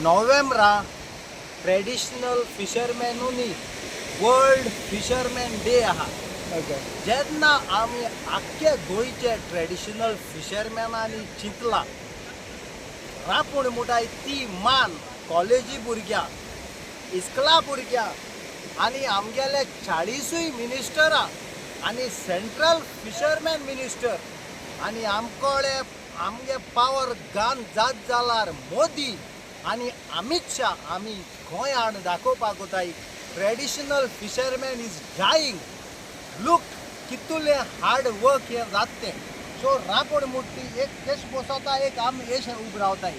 नोव्हेंबरा traditional फिशरमॅनूनी world fisherman day आहा. Okay. जेन्ना आमी आख्खे गोंयचे ट्रेडिशनल फिशरमॅनांनी चिंतलां, रांपण म्हणटाय ती मान कॉलेजी भुरग्यांक, इस्कला भुरग्यांक आनी आमगेले 40ूय मिनिस्टरां आनी सेंट्रल फिशरमॅन मिनिस्टर आनी आमकोडे आमगे पावर गान जात जाल्यार मोदी आनी अमीत शाह आमी गोंयान दाखोवपाक वताय, traditional fisherman is dying, look कितुलें हार्ड वर्क हें जाता तें. सो रांपण मुट्टी एक केश बसोता, एक आमी एश उब रावताय.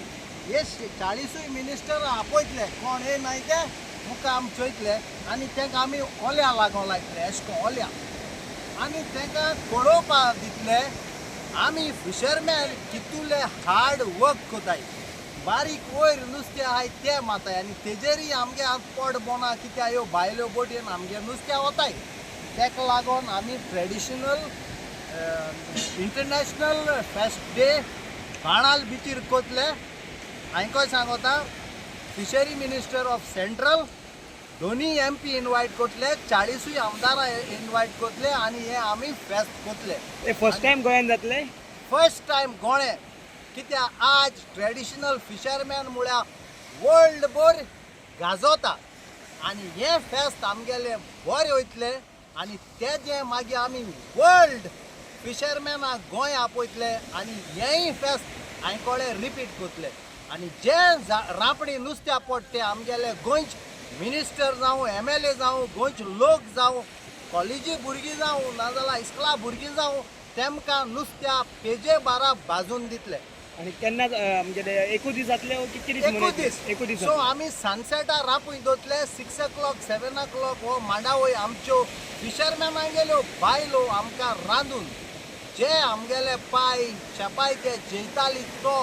हे 40ूय मिनिस्टर आपयतले, कोण येनाय ते मुखार आमी चोयतले आनी तांकां आमी ओल्या लागों लायतले, एश कोन ओल्या, आनी तांकां कळोवपा दितले आमी फिशरमॅन कितुले हार्ड वर्क कोताय. बारीक वयर नुस्तें आहाय तें माताय आनी तेजेरय आमगे आतां पोट बोना, कित्याक ह्यो भायल्यो बोटीन आमगे नुस्तें वताय. ताका लागून आमी ट्रेडिशनल इंटरनॅशनल फेस्ट डे बाणाल बिचीर कोतले. हांवें खंय सांगोता, फिशरी मिनिस्टर ऑफ सेंट्रल, दोनूय एमपी इनवायट कोतले, 40ूय आमदारां इनवायट कोतले आनी हे आमी फेस्त कोतले. हे फर्स्ट टायम गोंयान जातले? फर्स्ट टायम गोंय, कित्याक आज ट्रेडिशनल फिशरमॅन म्हळ्यार वर्ल्ड भर गाजोता आनी हें फेस्त आमगेलें बरें वयतलें आनी तेजें मागीर आमी वर्ल्ड फिशरमॅनाक गोंय आपयतले आनी हेंय फेस्त हांवें कळ्ळें रिपीट करतले. आनी जे रांपणी नुस्त्या पडटा ते आमगेले गोंयचे मिनिस्टर जावं, एमएलए जावं, गोंयचे लोक जावं, कॉलेजी भुरगीं जावं, नाजाल्यार इस्कला भुरगीं जावं, तेमकां नुस्त्या पेजे बारा भाजून दितले. आनी केन्ना म्हणजे एकूच दीस जातले वो कितके दीस एकूच मनयतले? दीस. एकूच दीस सो जातले. आमी सनसेटार रांपूय दवरतले, 6 o'clock 7 o'clock हो मांडावय आमच्यो फिशरमॅनांगेल्यो बायलो आमकां रांदून जे आमगेले पाय शेपाय ते जेयताली तो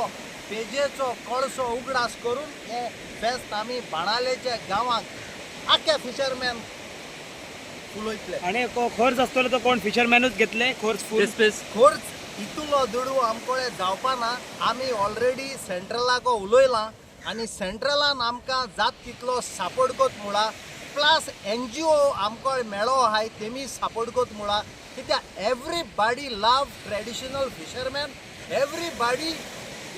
पेजेचो कळसो उगडास करून हे फेस्त आमी बाणालेच्या गांवांत आख्खे फिशरमॅन फुलयतले. आनी खर्च आसतलो तो कोण फिशरमॅनूच घेतले खर्च फूल? खर्च इतलो दुडू आमकोडे जावपाना. आमी ऑलरेडी सेंट्रलाको उलयलां आनी सेंट्रलान आमकां जात तितलो सपोर्ट कोत म्हळा, प्लस एनजीओ आमकां मेळो आहाय तेमी सपोर्ट कोत म्हळा, कित्याक everybody love traditional fisherman, everybody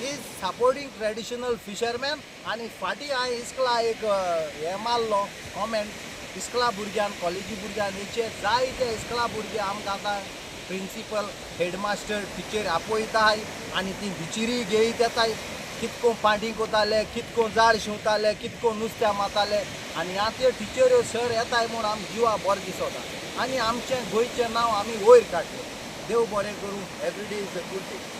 is supporting traditional fisherman. आनी फाटीं हांवें इस्कला एक हें मारलो कॉमेंट, इस्कला भुरग्यान, कॉलेजी भुरग्यान, हेचे जायते इस्कला भुरगे आमकां आतां प्रिंसिपल, हेडमास्टर, टिचर आपयताय आनी ती बिचिरी घेयत येताय. कितको पांटी कोताले, कितको जाळ शिंवताले, कितको नुस्त्या मारताले आनी आतां त्यो टिचऱ्यो सर येताय म्हूण आम जिवा बरें दिसता आनी आमचें गोंयचें नांव आमी वयर काडलें. देव बरें करूं. Every day is a good day.